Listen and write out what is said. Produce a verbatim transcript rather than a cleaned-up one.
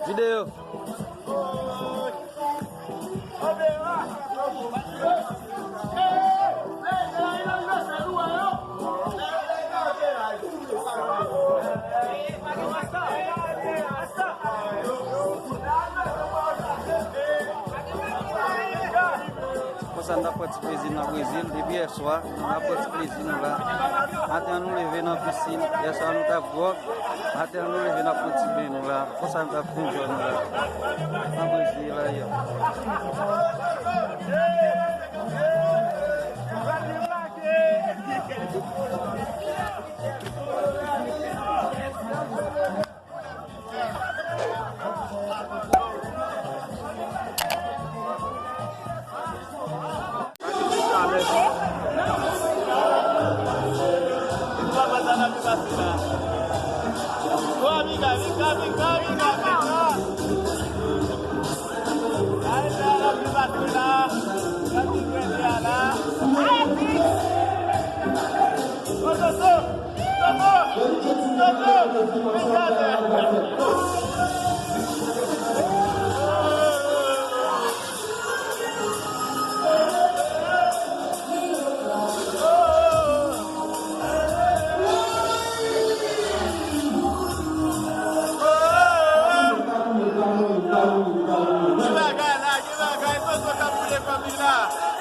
Videyo. Konsa n ap pran ti plezi nan Brezil. Depi yè swa, n ap pran ti plezi nou la. Maten an, nou leve nan pisin. Yè swa, nou t ap gwòg. Maten an, nou leve, n ap pran ti ben nou la. Konsa, n t ap pran jò nou la. Nan Brezil la, yo. Ki bagay la, ki bagay, Toto k ap boule kòb li la.